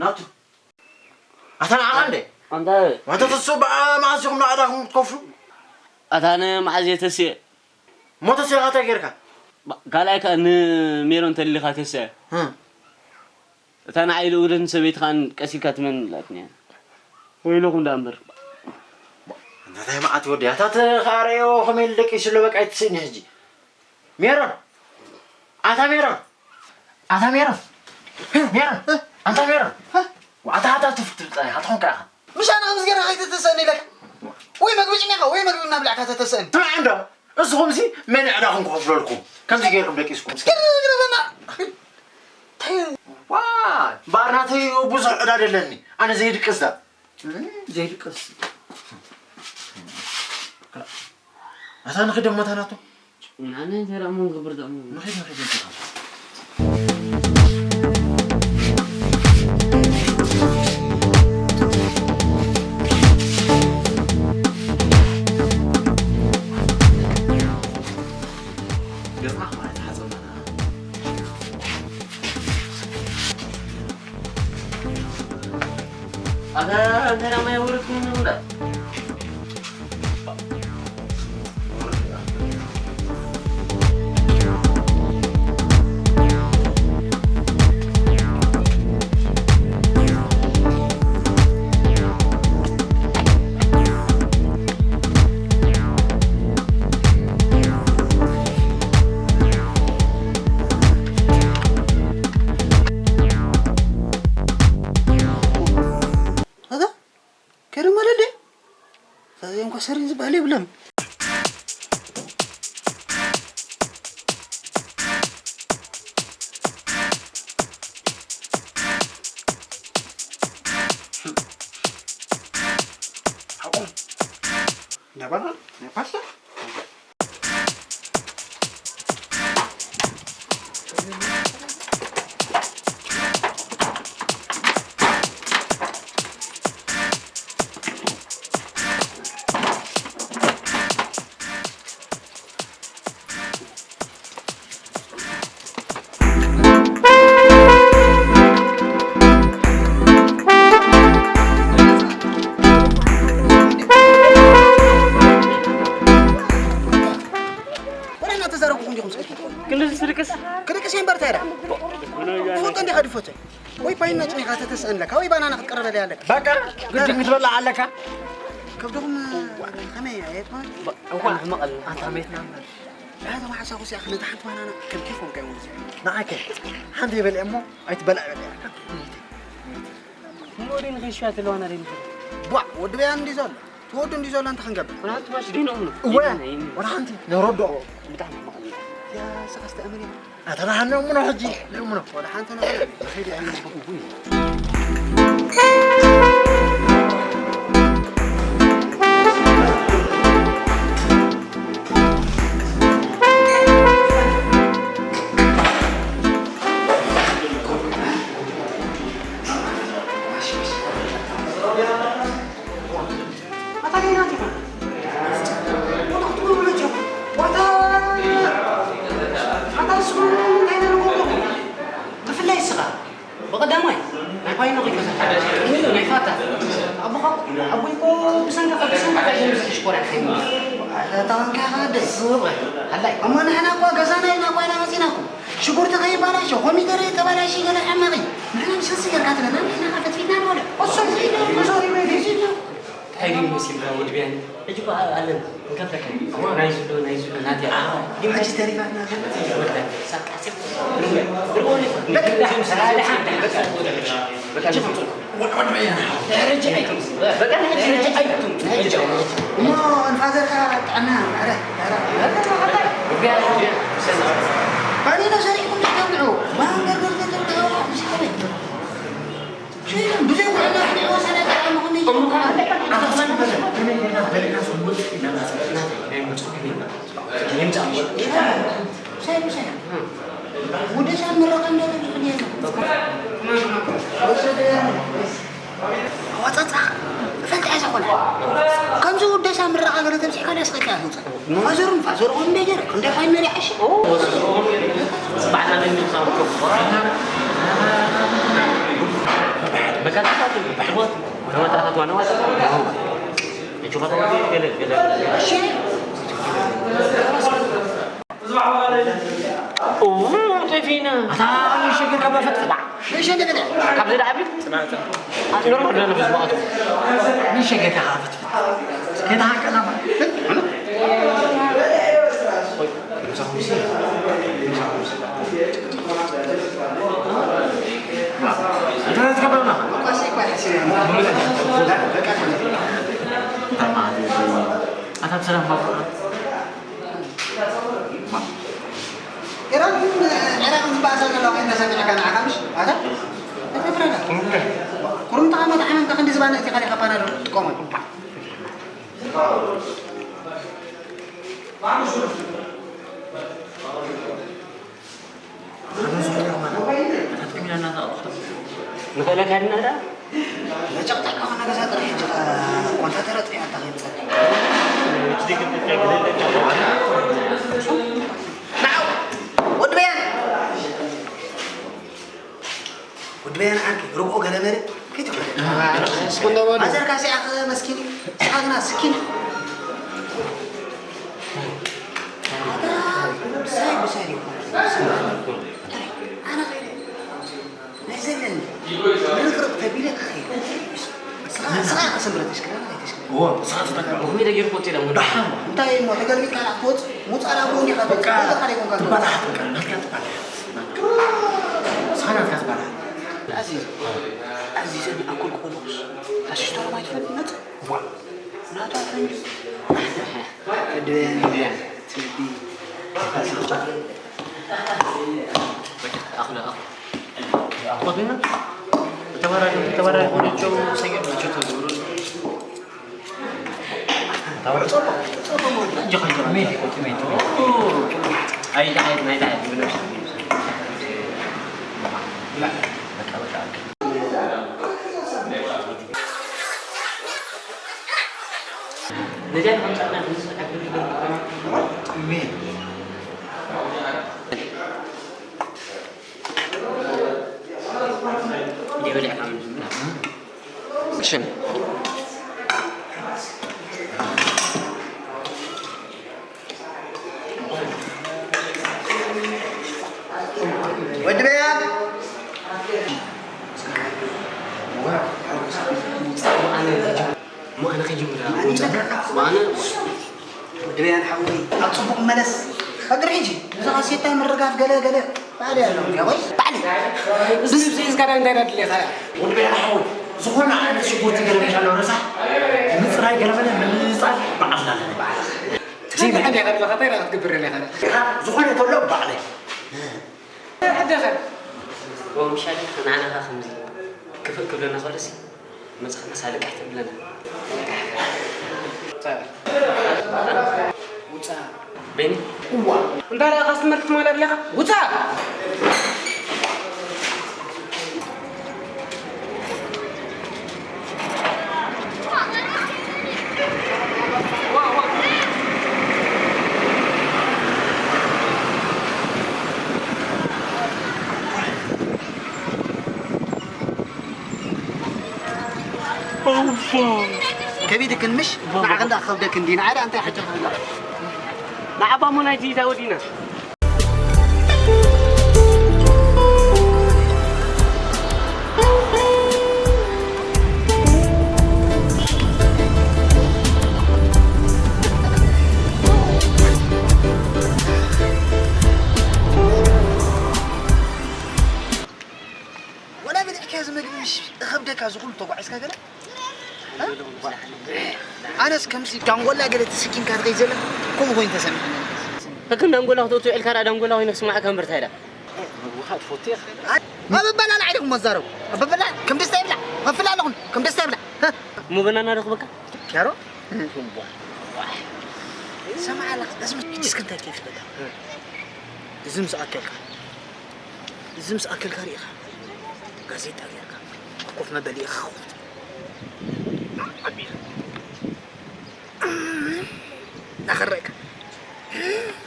ናቱ ኣታ ንዓኻ እንደ ኣንታ ዋንተ ተስኡ ብኣ መዓስ ኢኹም ንኣዳኹም ክትከፍሉ? ኣታ ንመዓዝ እየ ተስየ? እሞ ተስኢኻ እንታይ ጌርካ? ካልኣይ ከኣ ንሜሮን ተሊኻ ተስየ። እታ ንዓይ ልኡልን ሰበይትኻን ቀስ ኢልካ ትመን ኢላትኒ እያ። ወይለኹም ደኣ እምበር። እንታይ መዓት ወዲ፣ ኣታ ተኻረዮ ከመይ ኢሉ ደቂሱ ኣሎ፣ በቃ ኣይትስእኒ ሕጂ። ሜሮን! ኣታ ሜሮን! ኣታ ሜሮን! ሜሮን! ኣንታ ሜሮን! ኣታ፣ ኣታ ትፍትል ጸኒሓ ትኾንካ ኢኻ። ምሽ ኣነ ከምዚ ገይርካ ከይተተስእኒ ኢለካ። ወይ መግቢ ጭሚኻ ወይ መግቢ እናብላዕካ ተተስእኒ። ስማዕ እንዶ፣ እስኹምሲ መን ዕዳኹም ክኸፍለልኩም? ከምዚ ገይርኩም ደቂስኩም። እስኪ ግርግር በና። ዋ፣ እምበኣር ናተይ ብዙሕ ዕዳ ደለኒ። ኣነ ዘይድቅስ ዳ። ዘይድቅስ። ኣታ ንኽደሞ ታናቶ። ኣነ እንተ ደኣ እሞ ንኽብር ደኣ እሞ። ንኺድ፣ ንኺድ፣ ንኺድ። ገጽና ከማን ተሓጸብና። ኣታ እንተ ደኣ ማይ ኣውርድኩም እንዳ። ኣታ ከይዶም ማለት ድዩ? እዚኦም እኮ ሰሪን ዝበሃል የብሎም። ሓቆም። ናይ ባና፣ ናይ ፓስታ። ወረ እናተዛረብኩም ዲኹም ስእልኩም ትኾኑ? ክንድዚ ትድቅስ? ክድቅስ እየ እምበር እንታይ ደኣ? ትፈልጦ እንዲኻ ድፎተይ? ወይ ፓይና ጭኒኻ ተተስእን ኣለካ፣ ወይ ባናና ክትቅርበለይ ኣለካ። በቃ፣ ግድን ክትበልዕ ኣለካ። ከብድኹም ከመይ እያ? የት ማለት? እዋ፣ ሕመቕ ኣለና። ኣንታ መይትና እምበር። ኣታ መዓሳ ኹስ ያኽ ነታ ሓንቲ ባናና ከም ኬፍ ኮንካ እዮም ዝብሉ። ንዓከ፣ ሓንቲ ይበልዕ እሞ ኣይትበልዕ በልዕ። እሞ ወደ ንኸይሽያ ትለዋና ደይ ንኽእል። ቧዕ፣ ወዲ በያን እንዲ ዘሎ። ትወዱ እንዲ ዘሎ እንታይ ክንገብር? ወላ ሓንቲ ማሽ ደይንኦም ነው። እወ፣ ደይንኦም ነው። ወላ ሓንቲ ነረድኦ። ብጣዕሚ ሕማቕ እዩ። ያ፣ ሰዓስተ ኣመን እዩ። ኣታ ደሓን ነው ምኖ ሕጂ? ነው ምኖ? ወላ ሓንቲ ነው። ኸይዲ ኣይንብኩ። ኣታ ጌና ዲኻ? ወላ ክትብሉ ብለጅኹም። ዋታ፣ ኣታ ንስኹም እንታይ ነርጎ ኣለኹም? ብፍላይ እስኻ፣ ብቐዳማይ፣ ናይ ፓይኖ ከይገዛእካ፣ ናይ ፋታ። ኣቦኻ፣ ኣቦይ እኮ ብሰንክኻ፣ ብሰንክኻ እዩ ዝሽኮር ያልከኝ። ኣታ ኸንካ ኢኻ ኣደይ። ስቕ በል፣ ሃላይ። እሞ ንሕና እኮ ገዛና ኢልና እኮ ኢና መጺና እኮ። ሽጉርቲ ከይባላሾ፣ ኮሚደረ ተባላሺ ገለ ሕመቒ። ንሕና ምሰሲ ጌርካ ትበና፣ ንሕና ኸዓ ፈትፊትና ንበልዖ። እሱ እዚ እዩ፣ እዚ እዩ። እንታይ ድዩ መሲልካ ወዲ ቢያን? ሕጂ እኮ ኣለና፣ ንከፍለካ። እሞ ናይ ዝሎ፣ ናይ ዝሎ ናትያ። ኣዎ። ሕጂ ተሪፋትና ዘላ። ወዲ ቢያን፣ ሳብ ቃሴ። በቃ፣ በቃ፣ በቃ፣ ሕጂ ከምጽእ። ወዲ፣ ወዲ ቢያን። ሕጂ ኣይትምጽእ። በቃ፣ ሕጂ፣ ሕጂ ኣይትምጽእ። ሕጂ። እሞ ንፋዘርካ ጥዕና፣ ኧረ፣ ኧረ። ወዲ ቢያን፣ ወዲ ቢያን። ካሊእ ሰሪሕኩም ተብልዑ፣ ማንገርገር ተብልዑ፣ ኣፍሲኹም። ብዘይ ውዕልና ክልዕዎ ሰላጣ ኣምኹም እዩ። እሞ ከዓ ኣታ ክመን በለ፣ ከመይ ጌርና በሊዕና ስንቡጥ ኢልና ናጽ-፣ ናጽ-፣ ናይ መጽኡ ከመይ ይምጻእ? ከመይ ይምጻእ? ምሽ? ይምጻእ። ምሳይ፣ ምሳይ። ወደ ሻን ምረቃ እንዳለ ይኸድ ያለ። ወሰደ። ኣዋጻጽኣ እፈልጥ እየ ዝኾነ። ከምዚ ውደሳ ምረቓ ገለ ተብጺሕካ ደስ ክኢልካ ትውጻእ። ፋዘሩን ፋዘርኦን እንደ ጀረ፣ እንደ ፋሚሊ ዓሽ። በዓል ናይ ምምሳው እኮ። በቃ፣ ተፋቱ፣ ተፋቱ። ነዋጣታት ዋና ዋጣ። እጅ ኸተማ ገለ፣ ገለ። እሺ። እው፣ ጠፊና። ኣታ ንሸገር ካብ ፈትፍታ። ንሸገር ገለ። ካብ ዝደዓቢ? ጽናዕታ። ኣትኖር ወደ ንብዝ ማእቱ። ንሸገር ካብ ፈትፍታ። ከታ ከላ። ኣታ ብሰላም ማብራ። ኢራን፣ ኢራን ዝበኣሳ ዘለዋ ከይተሰሚዕካ ንዓኻ ምሽ? ኣታ? ኣይተፍረዳ። ኩርምትኻ መጥዓመምካ ክንዲ ዝባን እቲ ካሊኻ ፓናዶል ትጥቀመሉ። ንኽእለካ ድና ደኣ? መጨቕጨቕ ከኾነ ገዛ ጥራሕ ሕጂ ኸ ኮንታተረ ጥሪያ ኣታ ከይምጸእ። ንዓው ወዲ በያን። ወዲ በያን ዓርኪ፣ ርብኦ ገለ መለ ከይትውዕል። እስኪ እንዳበሉ። ማዘርካ ሲኣኸ መስኪን፣ ስኻ ግና ስኪን። ኣታ ብሳይ ብሳይ ይኹን። ኣነ ኸይደ። ናይ ዘለኒ ምርቕርቕ ተቢለ ክኸይድ። ስኻ፣ ስኻ ኢኻ ሰንብረት ተሽክረና ኣይተሽክረና። እዎ፣ ስኻ ተጠቀም። ብኸመይ ደጊርኩ ወፂእ ኢለ እሞ። ደሓን። እንታይ እሞ ተገልቢጥካ ክትወፅእ? ሙፃ ናብ ጎኒ ኢኻ ትወፅእ። በቃ፣ ገለ ካልእ ይኮንካ ትወፅእ። ትባላሓት በቃ፣ ናትካ ትባላሓት። ናትካ። ስኻ ናትካ ትባላሓት። ኣዚዝ፣ ኣዚዝ፣ ኣኮል ኮሎስ። ኣሲስቶር ማይ ትፈልጥ መፅ? ዋ። ናቱ ኣፈንጅ። ድበያን፣ ድበያን። ትቢ። ኣዚዝ። ኣኽለ፣ ኣኽለ። ሽም። ወዲ በያን። እሞ ኣነ ክጅምር። ኣነ ወዲ በያን ሓወይ፣ ኣብ ጽቡቕ መለስ። ፈቅሪ ሕጂ፣ ነዛ ካሴታ ምርጋፍ ገለ ገለ። ባዕለይ ኣለኹ፣ ወይ? ባዕለይ። ብዝብዚ ሒዝካ ዳ እንታይ ዳ ድሌኻ? ወዲ በያን ሓወይ፣ ዝኾነ ዓይነት ሽጉርቲ ገለ መለ ኣሎ ረሳሕ። ምጽራይ ገለ መለ፣ ምንጻል ባዕልና ኣለና። ባዕልኻ። ትስምዕ እንዲኻ ኣለኻ፣ እንታይ ዳ ክትገብር ኣለኻ? ዝኾነ ተሎ ባዕለይ። ሕደኸ። ወምሻል ንዓናኻ ከምዚ ክፍእ ክብለና ከሎሲ፣ መጽኻ መሳልቃሕ ትብለና። ውጻእ። ቤኒ? እዋ። እንታይ ደኣ ካስትመር ክትመልእ ኣለኻ? ውጻእ። ከቢድክን ምሽ? ንዓኽን ደኣ ክኸብደክን ድዩ? ንዓይ ደኣ እንታይ ሓጃ ክብላ? ንዓባ እሞ ናይቲ ተወዲና። ወላ ብልዕካዮ እዚ ምግቢ ምሽ እኸብደካ እዚ ኩሉ ተጓዒዝካ ገለ? እ? ኣነስ ከምዚ ዳንጎላ ገለ ተሰኪምካ ትኸይድ ዘላ ከምኡ ኮይኑ ተሰሚዕኒ። ከክም ዳንጎላ ክትእቱ ውዒልካ ደኣ ዳንጎላ ኮይኑ ክስማዓካ እምበር እንታይ ኢላ? ምግብኻ ትፈቱ ኢኻ። ኣብ ኣበላላዕ ኢኹም መዛረቡ። ኣብ ኣበላላዕ ከም ደስታ ይብላዕ። ከፍል ኣለኹም ከም ደስታ ይብላዕ። እሞ በናና ዶ ክበካ? ፒያሮ? እምቧ። ሰማዕ ኣለኻ፣ እዚ ምስ-፣ እስከ እንታይ ከይፍለጣ? እዚ ምስ ኣከልካ፣ እዚ ምስ ኣከልካ ርኢኻ፣ ጋዜጣ ጌርካ፣ ኮፍ መበሊ ኢኻ ኮፍ ትብል። ዓቢኻ። እናኸረእካ፣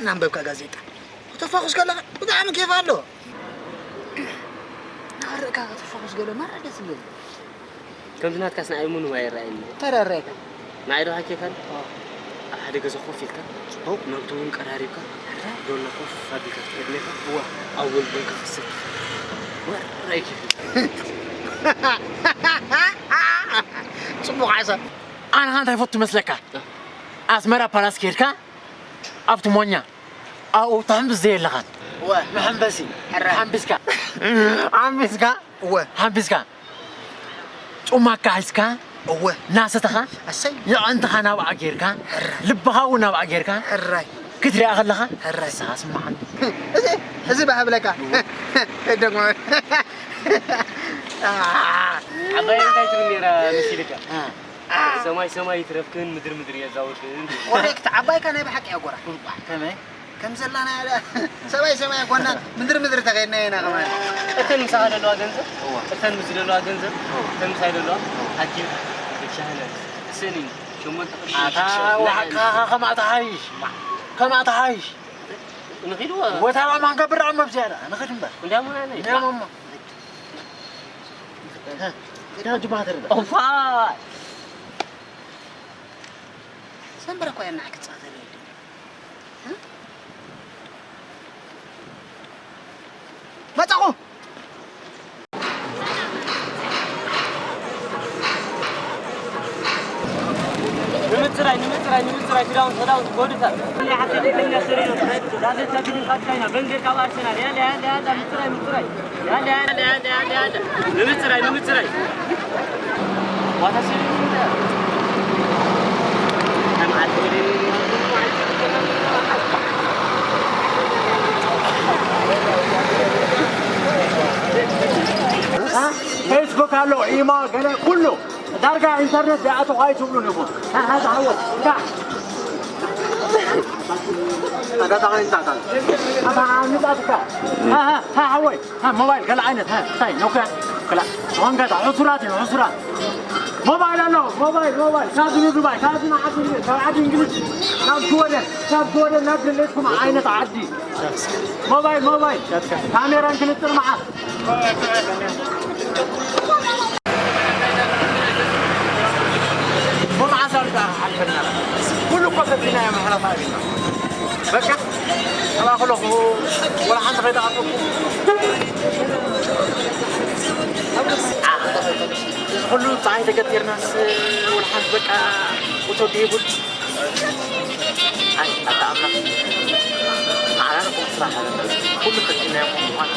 እናንበብካ ጋዜጣ። ከተፋኹስ ከለኻ ብጣዕሚ ኬፍ ኣለዎ። እናኸረእካ ከተፋኹስ ገለ ማራ ደስ ዝብል። ከምዚ ናትካስ ንዓይ ምኑ ኣይረኣየኒ። ተረረካ። ንዓይ ዶ ሓኬካ? ኣዎ። ኣብ ሓደ ገዛ ኮፍ ኢልካ፣ ጽቡቕ። መግቢ እውን ቀራሪብካ፣ ሕራይ። ዶና ኮፍ ኣቢልካ ትሕድሜካ፣ እዋ። ኣወል ቡን ክፍስር። ወራይ ኬፍ። ጽቡቕ ሓሳብ። ኣነ ኸኣ እንታይ ፈቱ መስለካ? እ። ኣስመራ ፓላስ ከይድካ፣ ኣብቲ ሞኛ ኣብኡ ትሕምብስ ዘየለኻን። እወ። መሐንበሲ። ሕራይ። ሓምቢስካ። ሓምቢስካ። እወ። ሓምቢስካ። ጩማካ ሒዝካ። እወ። እናሰተኻ። ኣሰይ። የዕንትኻ ናብኣ ጌርካ። ሕራይ። ልብኻ እውን ናብኣ ጌርካ። ሕራይ። ክትሪኣ ከለኻ። ሕራይ። ንስኻ ስምዓኒ። እዚ፣ እዚ ባህ ብለካ። እወ። ደግሞ። ዓባይ እንታይ ትብል ነይራ መሲልካ? እ። ሰማይ ሰማይ ይትረፍክን ምድሪ ምድሪ የዛውርክን። ኮሬክት፣ ዓባይካ ናይ ብሓቂ እያ ጎራ። ከመይ? ከም ዘላና ያለ ሰማይ ሰማይ ኮና ምድሪ ምድሪ ተኸይድና ኢና ከማን። እተን ምሳኻ ዘለዋ ገንዘብ፣ እዋ። እተን ምስ ዘለዋ ገንዘብ፣ እዋ። እተን ምሳይ ዘለዋ፣ እዋ። ኣኪብ፣ ብሻህነ፣ ስኒ፣ ሸሞንተ ቅርሺ፣ ኣታ ሽሻ፣ ወሓቃኻ ከማእ ተሓይሽ፣ ከማእ ተሓይሽ። ንኺድ ወ- ወታ ማን ከብር ዓሞ ብዝያዳ፣ ንኺድ እምበር። እንዲያም ሆነ ነይ። እንዲያም እሞ። ዳ ጅማተር። ኦፋ። ሰንበረ እኮ ያናዕ ክጻተል። መጻኹ። ንምጽራይ፣ ንምጽራይ፣ ንምጽራይ፣ ክዳውንቲ፣ ክዳውንቲ፣ ጎድታት። ዳዘቻ ግድን ካብ ቻይና፣ በንገር ካብ ኣርሰናል። ያለ፣ ያለ፣ ያለ፣ ምጽራይ፣ ምጽራይ። ያለ፣ ያለ፣ ያለ፣ ያለ፣ ያለ። ንምጽራይ፣ ንምጽራይ። ዋታ ሲል ፌስቡክ ኣሎ፣ ኢሞ፣ ገለ ኩሉ ዳርጋ ኢንተርኔት ዘይኣተኹ ኣይትብሉን ኢኹም። ሃ፣ ሃ፣ ዝሓወት፣ ካ። ኣታ፣ ኣታ፣ ኣታ፣ ኣታ፣ ኣታ፣ ሓወይ፣ ሃ፣ ሞባይል ገለ ዓይነት፣ ሃ፣ እንታይ፣ ኖክያ፣ ገለ፣ ወንገታ፣ ሕሱራት እዩ፣ ሕሱራት። ሞባይል ኣሎ፣ ሞባይል፣ ሞባይል፣ ካብዚ ንዱባይ፣ ካብዚ ንዓዲ እንግሊዝ፣ ካብ ዓዲ እንግሊዝ፣ ካብ ሽወደን፣ ካብ ሽወደን ናብ ድሌትኩም ዓይነት ዓዲ። ሞባይል፣ ሞባይል፣ ካሜራን ክንጥር መዓት። መዓስ ኣልካ ሓልፈና። ኩሉ እኮ ሰፊና እያ መሕለፋ ኣቢልና። በቃ፣ ተባኽለኹ፣ ወላ ሓንቲ ከይተኣተኹ። እዚ ኩሉ ጸሓይ ተገቲርናስ፣ ወላ ሓንቲ በቃ፣ እቶብ የብሉ። ኣይ፣ ኣታ ኣምላኽ፣ ንዓና ንኹሉ ስራሕ ሃበና። ኩሉ ፈቲናዮ ምዃኑ።